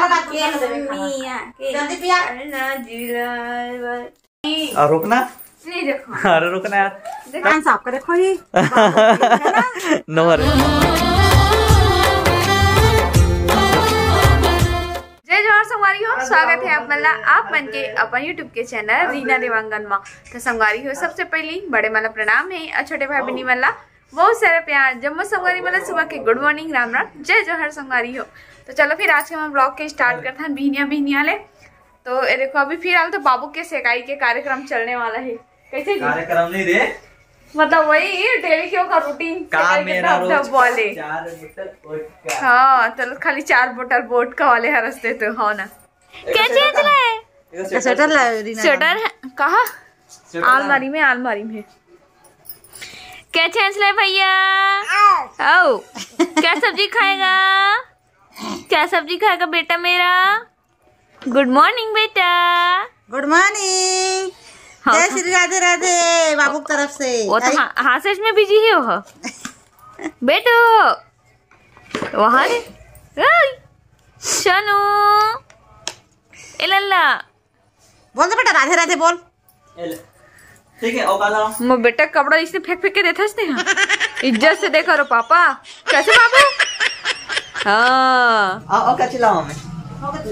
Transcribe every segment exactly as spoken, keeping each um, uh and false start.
जल्दी पिया। और रुकना। नहीं देखो। अरे रुकना यार। कान साफ कर देखो ही। नंबर। जय जोहार संगवारी हो, स्वागत है आप मन ला आप मन के अपन YouTube के चैनल रीना देवांगन मा। तो संगवारी हो, सबसे पहली बड़े मन ला प्रणाम है और छोटे भाई बहनी मन ला बहुत सारा प्यार। जम्मो संगवारी मन ला सुबह के गुड मॉर्निंग, राम राम, जय जोहार संगवारी हो। तो चलो फिर आज के हम ब्लॉग के स्टार्ट करथन बिहनिया बिहनिया ले। तो ये देखो, अभी फिलहाल तो बाबू के सेकाई के कार्यक्रम चलने वाला है। कैसे जी? कार्यक्रम नहीं रे, मतलब वही डेली के ओकर रूटीन। का सेकाई के मेरा धप धप रोज का वाले। चार बोतल वोडका। हाँ, चलो खाली चार बोतल वोडका वाले हर रस्ते तो हो ना। एक कैसे स्वेटर इतना है? एक स्वेटर स्वेटर ला, रीना स्वेटर है कहाँ? स्वेटर ला। आलमारी में, आलमारी में। क्या चेंज ले भैया? आओ। क्या सब्जी खाएगा? क्या सब्जी खाएगा बेटा मेरा? गुड मॉर्निंग बेटा। गुड मॉर्निंग। हाँ, जय हाँ। श्री राधे राधे बाबू की तरफ से। वो तो आई। हाँ, हाँ, सच में बिजी ही हो। बेटू, वहाँ रे। ओए, शनु। ए लल्ला। बोल दे बेटा, राधे राधे बोल। ए ले। ठीक है, ओ काला। मो बेटा कपड़ा इसने फेंक फेंक के देथस ने। इज्जत से देखो रे पापा। कैसे बाबू? हाँ। आओ, आओ, का चिल्लाओ मैं।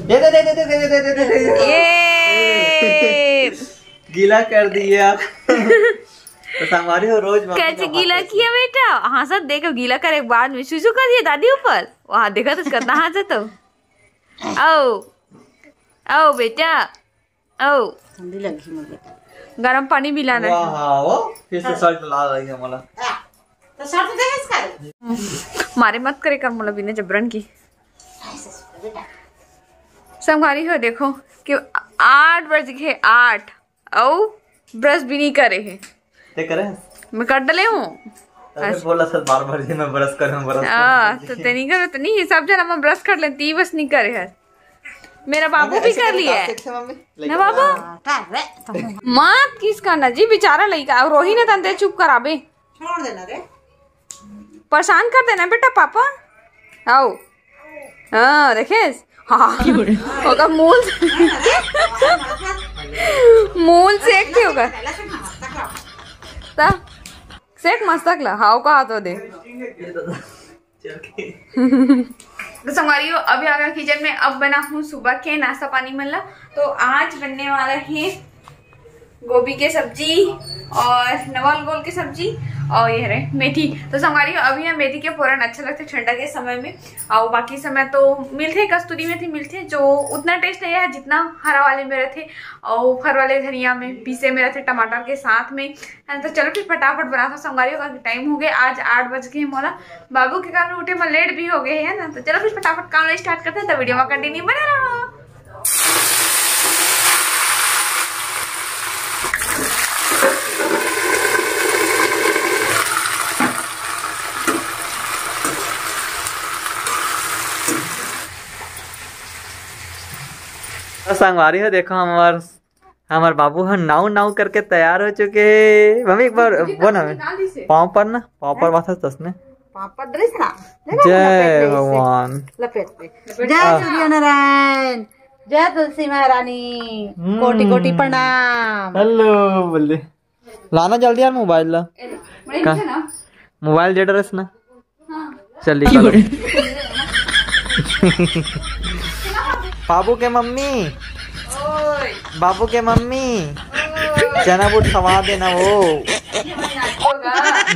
दे दे, दे दे, दे दे, दे दे, दे दे। ये। गीला कर दिया। तो संगवारी हो, रोज मम्मी कैसे का गीला भात किया बेटा? हाँ सर, देखो गीला करे के बाद में सुसु कर दिया दादी ऊपर। वहाँ देखा तो कितना हाँसत हो। आओ, आओ बेटा, आओ। ठंडी लगी मुझे। गरम पानी भी लाना है। वाह, हाँ, वो फिर से शर्ट ला रही है मला। आ, तो शर्ट दे इसका। मारे मत करे कर मोला बिना जबरन की। ऐसे सुन बेटा। संगवारी हो देखो कि आठ बज गए, आठ, अउ ब्रश भी नहीं करे है। ते करे? मैं कर डले हूँ। अरे अच्छा। बोला सर, बार बार ये मैं ब्रश करूँ, ब्रश हाँ, करूँ। तो ते नहीं करे, तो नहीं, सब जना मैं ब्रश कर लेती, बस नहीं करे है। मेरा बाबू भी कर लिया है। ना बाबू? हाँ, कर रहे, तो मत किस करना जी, बेचारा लइका। और रोही ने तंते चुप कराबे। छोड़ देना रे। परेशान कर देना बेटा पापा। आओ। हाँ, देखेस? हाँ। ओकर मूल से, मूल से एक थी ओकर। तब सेक मस्तक ला, हाव का तो दे। तो संगवारी हो, अभी आ गया किचन में। अब बना हूँ सुबह के नाश्ता पानी मन ला। तो आज बनने वाला है गोभी के सब्जी और नवल गोल के सब्जी और ये रहे मेथी। तो संगवारी हो, अभी ना मेथी के फोरन अच्छा लगता है ठंडा के समय में, और बाकी समय तो मिलते कस्तूरी मेथी मिलते, जो उतना टेस्ट नहीं है जितना हरा वाले में रहते और फर वाले धनिया में पीसे में रहते टमाटर के साथ में। हाँ, तो चलो फिर फटाफट बनाता हूँ संगवारी हो, क्योंकि टाइम हो गया, आज आठ बज गए मोला, बाबू के कारण उठे में लेट भी हो गए है ना। तो चलो फिर फटाफट काम स्टार्ट करते हैं, तो वीडियो में कंटिन्यू बने रहो। संगवारी हो देखो हमार हमार बाबू ह नाऊ नाऊ करके तैयार हो चुके हे। मम्मी एक बार बोल ना, पाँव पर ना, पाँव पर बात तसने। पाँव पर ड्रेस ना। जय भगवान। लपेट पे। जय सूर्य नारायण। जय तुलसी महारानी। हम्म। कोटि कोटि प्रणाम। हेलो बोल दे। लाना जल्दी यार मोबाइल ला। का? मोबाइल दे ड्रेस ना। चल निकलो। बाबू के मम्मी, बाबू के मम्मी, चना बूट खवा देना वो।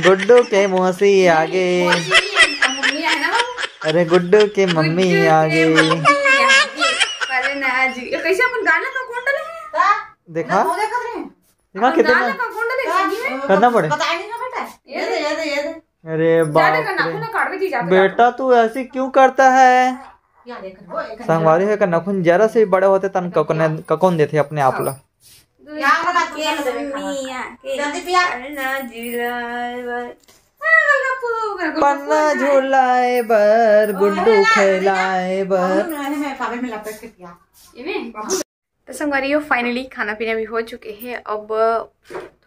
गुड्डू के मौसी आगे। अरे गुड्डू के मम्मी आगे। अरे ना जी, ये कैसे अपन गाना का कौन डाले? देखा, देखा कितना गाना का कौन डाले? करना पड़े। बताया नहीं ना बेटा। ये दे, ये दे, ये दे। अरे बाप रे। बेटा तू ऐसी क्यों करता है? संगवारी हो का नखुन जरा से भी बड़े होते तन ककोन देते अपने आप ला। पन्ना झुलाए बर, गुड्डू खेलाए बर। तो संगवारी हो, finally खाना पीना भी हो चुके हैं। अब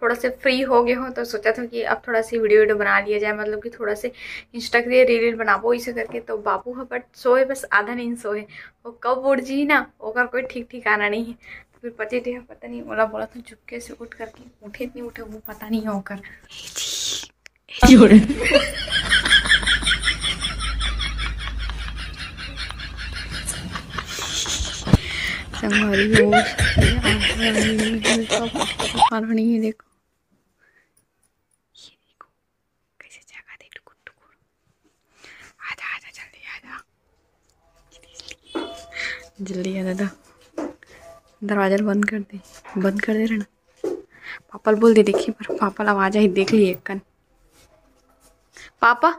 थोड़ा से फ्री हो गए हो तो सोचा था कि अब थोड़ा सी वीडियो वीडियो बना लिया जाए, मतलब कि थोड़ा से Insta के लिए रील वील बनाबो इसे करके। तो बाबू ह बट सोए, बस आधा नींद सोए। वो कब उठ जी ना, ओकर कोई ठीक ठिकाना नहीं है। फिर पति देह पता नहीं, ओला बोला था चुपके से उठ करके, उठे नहीं उठे वो पता नहीं है ओकर। संगवारी हो, ये आंखों वाली है, इसका पापा का कारण नहीं है, देखो। ये देखो, कैसे जगा दे टुकुर टुकुर। आजा, आजा, जल्दी आजा। जल्दी आ दादा, दरवाजा ल बंद कर दे, बंद कर दे रहना। पापा ल बोल दे, देखी पर पापा ल आवाज आई, देख लिए कन। पापा,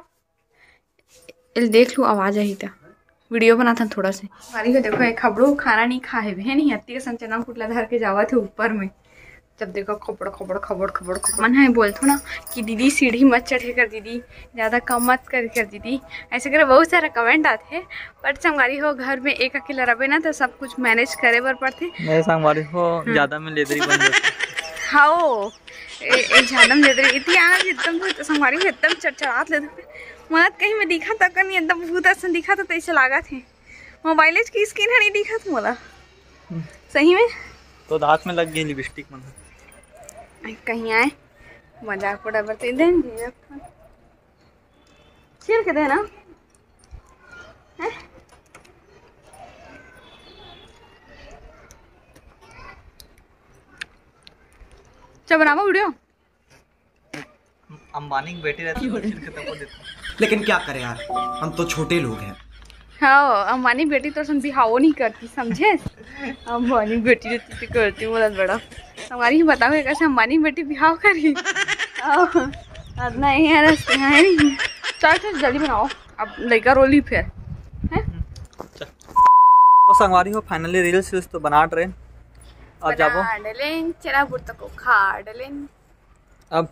एल देख लू, आवाज आई त वीडियो बनाथन थोड़ा से। हमारी को देखो, एक खबड़ू खाना नहीं खा है, है नहीं, अत्ती के संग चना फुटला धर के जावत है ऊपर में। जब देखो खबड़ खबड़ खबड़ खबड़ खबड़। मन है बोलथो ना कि दीदी सीढ़ी मत चढ़े कर दीदी, ज्यादा काम मत करे कर दीदी, ऐसे करे बहुत सारा कमेंट आथे। बट संगवारी हो, घर में एक अकेला रहे ना तो सब कुछ मैनेज करे बर पड़थे। नहीं संगवारी हो, हम्म। ज्यादा में लेदरी बन जाथे। हाओ, ए, ए ज्यादा में लेदरी इतनी आना जी, एकदम संगवारी हो, एकदम चढ़चढ़ात लेदरी। मोला कहीं में दिखा तक नहीं, एकदम भूत असन दिखा तो तैसे लागत है। मोबाइल की स्क्रीन ह नहीं दिखत मोला। हम्म। सही में? तो दांत में लग गई लिपस्टिक मन। कहीं आए, मजाक उड़ाबर तो देन जी। छील के देना। हैं? चल बनावा वीडियो। अंबानी की बेटी रहती तो छील के तको देता। लेकिन क्या करें यार, हम तो छोटे लोग हैं। हाँ, अंबानी बेटी तो सन बिहाव नहीं करती, समझे? अंबानी बेटी रहती तो करती, बोलत बड़ा। संगवारी हो, बताओ, एक ऐसे अंबानी बेटी बिहाव करी? आओ, अतना ही है रस्ते, है नहीं? चल, चल, जल्दी बनाओ, अब लइका रोली फिर, हैं? चल। तो संगवारी हो, finally reels वील्स तो बना डरेन। अब जाबो। बना डलेन, चला बुढ़ तको खा डलेन। अब?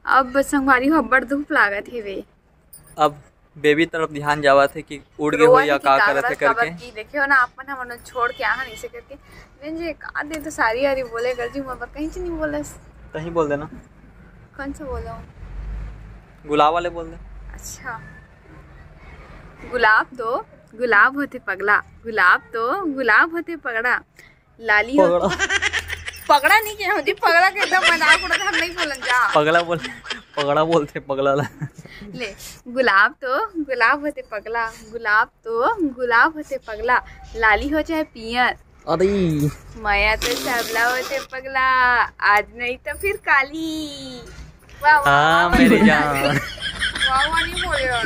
अब संगवारी हो, अब्बड़ धूप लागत हेवे। अब बेबी तरफ ध्यान जावत हे कि उड़ गे हो रोवत या हे कि का का करत हे करत, काबर करके। कि देखे हो ना, अपन हमन छोड़ के आहन इसे करके। बेन जी, का दे तो सारी आरी बोले कर जी, मोर बर कहीं से नहीं बोलस। कहीं बोल देना। कौन से बोलो? गुलाब वाले बोल दे। अच्छा। गुलाब तो गुलाब होते पगला, गुलाब तो गुलाब होते पगला, लाली हो पगड़ा। पगड़ा नहीं किया जी, पगड़ा के एकदम मजाक उड़ाते, हम नहीं बोलन जा। पगला बोल, पगड़ा बोलते पगला ला। ले, गुलाब तो गुलाब होते पगला, गुलाब तो गुलाब होते पगला, लाली हो चाहे पियर। अरे। मया तो सबला होते पगला, आज नहीं तो फिर काली। वाह, वाह, हाँ, वाह, मेरी वाह। जान। वाह, वाह, नहीं बोल रहे हो।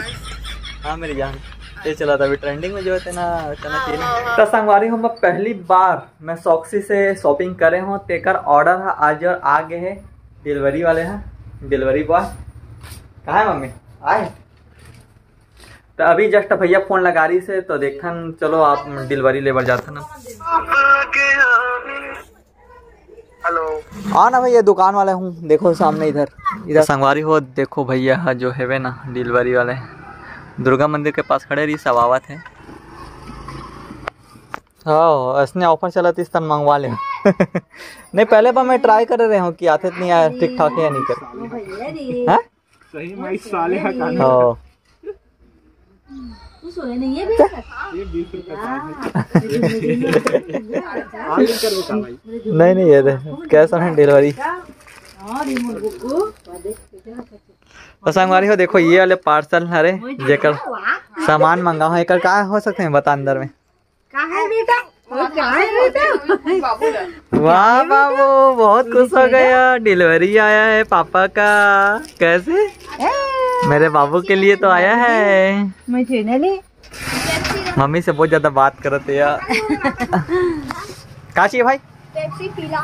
हाँ, मेरी जान। ये चला था अभी ट्रेंडिंग में जो है ना, चना हाँ, चाहिए। हाँ, हाँ। तो संगवारी, हम पहली बार मैं सॉक्सी से शॉपिंग करे हूँ, तेकर ऑर्डर है आज और आ गए है डिलीवरी वाले हैं, डिलीवरी बॉय। कहाँ है मम्मी? आए? तो अभी जस्ट भैया फोन लगा रही से, तो देखथन, चलो आप डिलीवरी लेबर जाथन ना। हेलो। हाँ ना भैया, दुकान वाले हूँ, देखो सामने इधर, इधर। संगवारी हो, देखो भैया हा जो हेवे ना डिलीवरी वाले, दुर्गा मंदिर के पास खड़े रही, सब आवत है। हाँ, ऐसने ऑफर चलत इस तन मंगवा ले। नहीं, पहले बार मैं ट्राई कर रहे हूँ कि आते तो नहीं आया, ठीक ठाक है या नहीं कर। हाँ? सही में इस साले का गाना। हाँ। तू सोए नहीं है अभी तक? ये बीस रुपए का है। हाँ। आगे कर बता भाई। नहीं, नहीं, ये दे। कैसा है डिलीवरी? और ये मुर्गो को। तो संगवारी हो, देखो ये वाले पार्सल हरे, जेकर सामान मंगा हो, एकर का हो सकते हैं बता अंदर में। का है बेटा? वो का है बेटा? वाह बाबू, बहुत खुश हो गया, डिलीवरी आया है पापा का। कैसे? ए! मेरे बाबू के लिए तो आया है। मैं चैनल है। मम्मी से बहुत ज्यादा बात करते यार। का चाहिए भाई? पेप्सी पीला।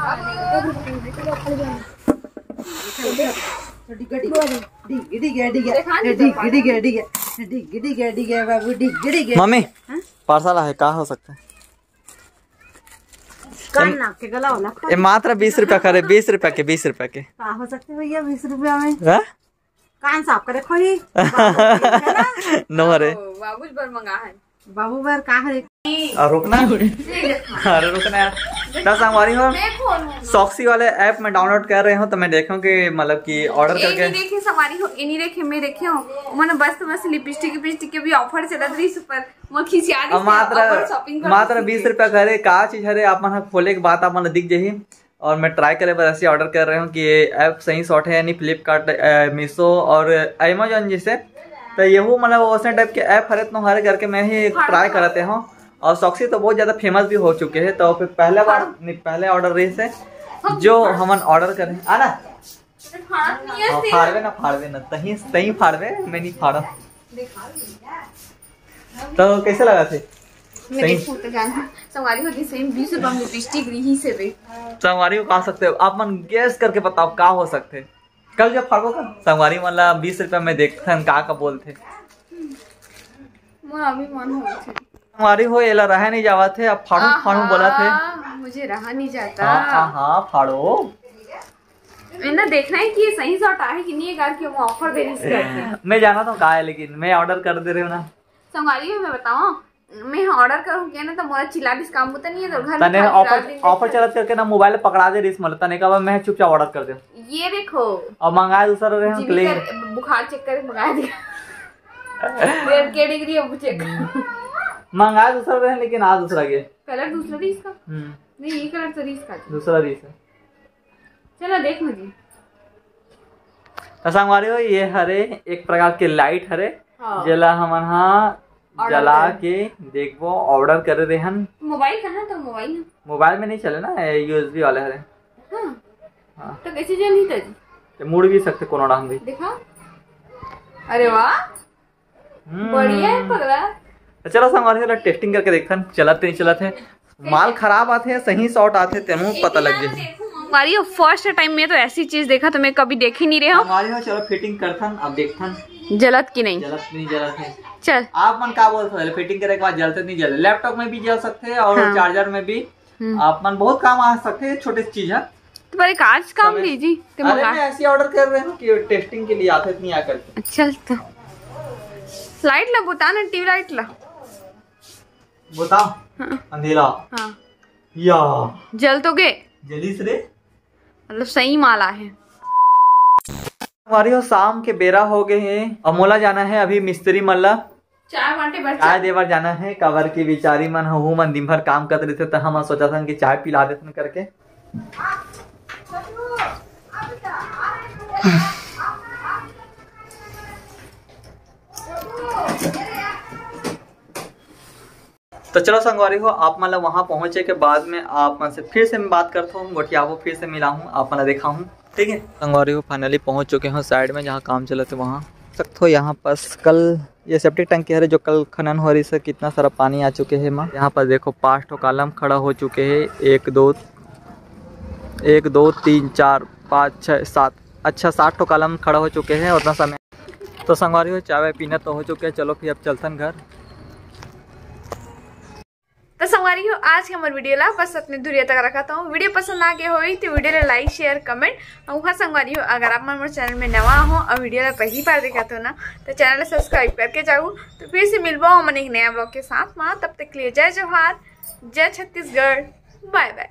डिग्गी, डिग्गी, डिग्गी, डिग्गी, डिग्गी, डिग्गी, डिग्गी, बाबू, डिग्गी, डिग्गी। मम्मी, हाँ? पार्सल है, का हो सकता है? कान नाक के गला वाला। ये मात्र बीस रुपया करे, बीस रुपया के, बीस रुपया के। का हो सकते भैया बीस रुपया में? हाँ? कान साफ करे खोई। नो रे। ओ, बाबू बर मंगा है। बाबू बर का है? और रुकना। अरे रुकना यार। तो संगवारी हो, मैं खोलूँ। Shopsy वाले ऐप में डाउनलोड कर रहे हो, तो मैं देखूँ कि मतलब कि ऑर्डर ये करके नहीं देखे संगवारी हो, ये नहीं देखे, मैं देखे हूँ। मैंने बस तो बस लिपस्टिक, लिपस्टिक के भी ऑफर चलत रही, सुपर। मैं खिसिया अब मात्र, मात्र बीस रुपया करे, का चीज हरे, आप मन ह खोले के बाद आप मन ला दिख जाही। और मैं ट्राई करे बर ऐसे ऑर्डर कर रहे हूँ कि ये ऐप सही सॉट है यानी फ्लिपकार्ट, मीशो और अमेजोन जैसे। तो ये वो मतलब वैसे टाइप के ऐप हरे तो हरे करके मैं ही ट्राई कराते हूँ। और Shopsy तो बहुत ज्यादा फेमस भी हो चुके हैं, तो फिर पहले बार नहीं, पहले ऑर्डर रही से जो हमन ऑर्डर करें आना। फाड़त नहीं है हाँ, सिर। फाड़बे ना, फाड़बे ना, तही तही फाड़बे, मैं नहीं फाड़ा। तो कैसे लगा थे? मैं सही। देखूं तो जान, संगवारी हो, सही में बीस रुपया में लिपस्टिक रही से बे। संगवारी हो, कहा सकते हो आप मन गेस करके बताओ का हो सकते। कल जब फाड़बो का संगवारी मन ला बीस रुपया में देखथन का का बोलथे। मोर अभी मन हो थे। संगवारी हो, एला रहे नहीं जावत है, अब फाड़ू फाड़ू बोला थे। आहा, मुझे रहा नहीं जाता। हाँ, हाँ, हाँ, फाड़ो। इन्हें देखना है कि ये सही सॉट आहे कि नहीं, अगर कि वो ऑफर दे रही है इसका। मैं जाना तो का है, लेकिन मैं ऑर्डर कर दे रहे हूँ ना। संगवारी हो, मैं बताऊँ, मैं ऑर्डर करूँ क्या ना, तो मोला चिल्ला दिस काम होता नहीं है, तो घर में तने खाली ऑफर, रात दिन ऑफर देखते चलत करके ना मोबाइल पकड़ा दे रही, मतलब तने का मैं चुपचाप ऑर्डर कर दे। ये देखो। और मंगाए दूसरा रहे हैं, जीविका क्लेम। बुखार चेक करके मंगा दिया। रेड के डिग्री है, वो चेक। मंगाए दूसरा रहे हैं, लेकिन आ दूसरा गया। कलर दूसरा भी इसका? हम्म। नहीं, ये कलर तो रीस का था। दूसरा रीस है। चलो देख मुझे। तो संगवारी हो, ये हरे एक प्रकार के लाइट हरे, हाँ। जेला हमन हा ऑर्डर जला करे। के देखबो, ऑर्डर करे रेहन। मोबाइल कहाँ था? मोबाइल है? मोबाइल में नहीं चले ना, ये यूएसबी वाले हरे। हाँ। हाँ। तो कैसे जली था जी? तो मुड़ भी सकते कोनो डाहन भी। देखा? अरे वाह। हम्म। बढ़िया है पगला। तो चलो संगवारी हो, टेस्टिंग करके देखथन, चलत नहीं चलत है। माल खराब आथे, सही सॉट आथे, तेनू पता लग जाही। संगवारी हो, फर्स्ट टाइम में तो ऐसी चीज देखा तो मैं कभी देख ही नहीं रहे हूँ। संगवारी हो, चलो फिटिंग करथन, अब देखथन। जलत की नहीं? जलत नहीं, जलत है। चल। आप मन का बोलते हो, फिटिंग करे के बाद जलते नहीं जले? लैपटॉप में भी जल सकते हैं और हाँ। चार्जर में भी। हम्म। आप मन बहुत काम आ सकते हैं, छोटे से चीज है। तुम्हारे काज काम समय लीजिए, ते अरे मंगा। मैं ऐसी ऑर्डर कर रहे हूँ कि टेस्टिंग के लिए आते नहीं आकर के। अच्छा, तो लाइट ला बुता ना, ट्यूब लाइट ला। बुता। हाँ। अंधेरा। हाँ। या। जल तो गे। जलीस रे। मतलब सही माल आहे। संगवारी हो, शाम के बेरा हो गए हे, अउ मोला जाना है अभी मिस्त्री मन ला चाय बांटे बर चाय चाय। दे बर जाना है, काबर की बिचारी मन हूँ मन दिन भर काम करत रहिथे, त हमन सोचत हन कि चाय पिला देथन करके। तो चलो संगवारी हो, आप मन ला वहाँ पहुँचे के बाद में आप मन से फिर से मैं बात करता हूँ, गोठियाबो, फिर से मिला हूँ, आप मन ला देखा हूँ, ठीक है। संगवारी हो, finally पहुँच चुके हैं साइड में, जहाँ काम चलत है वहाँ। सकत हो यहाँ पास कल ये सेप्टिक टंकी हरे, जो कल खनन हो रही से, कितना सारा पानी आ चुके है एमा। यहाँ पर देखो, पाँच ठो कॉलम खड़ा हो चुके है, एक दो, एक दो तीन चार पाँच छः सात, अच्छा, सात ठो कॉलम खड़ा हो चुके हैं उतना समय। तो संगवारी हो, चाय वाय पीना तो हो चुके है, चलो फिर अब चलथन घर। तो संगवारी हो, आज के हमर वीडियो ला बस अतने दूरिया तक रखत हूँ। वीडियो पसंद आ गया होई तो वीडियो ला like, share, comment। और हाँ संगवारी हो, अगर आप मन मोर चैनल में नवा हो और वीडियो ला पहली बार देखत हो ना, तो चैनल ला सब्सक्राइब करके जाऊ। तो फिर से मिलबो हमन एक नया ब्लॉग के साथ में। तब तक के लिए जय जोहार, जय छत्तीसगढ़, बाय बाय।